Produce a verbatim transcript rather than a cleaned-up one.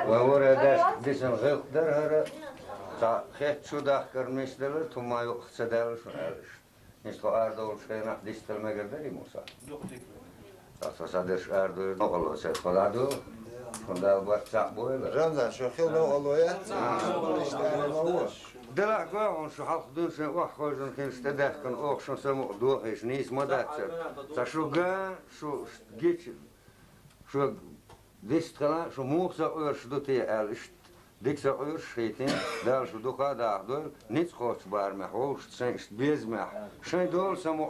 Вай вара даш дисана гӀелт дара хӀара, цхьа хетта шу дахкар мисдалар, тумма юкъах ца даьлла шуна аьлла. Иштта тхо арадовлуш хенахь дистал мегар дарий, Муса? Ткъа со садерш арадойла новкъарло ца тхо дӀадойла. Шун Дала барт цхьаъ бойла. Рамзан, шо хила новкъарло яц? Иштта арадовла. Делахь гой хьуна шу хьалха дуьйна шайн охьахойжун хинаш тӀедаьхкина оха шун самукъа дохийша нийса ма дац цара. Ца шу ган, шу гича, шу дистхила, шу муха ца къоьруш ду те аьлла, иштта дика ца къоьруш хийтина, Дала шу дукха а даха дойла, ницкъ кхочу барамехь, вовшашца шайн иштта безамехь, шайн дола само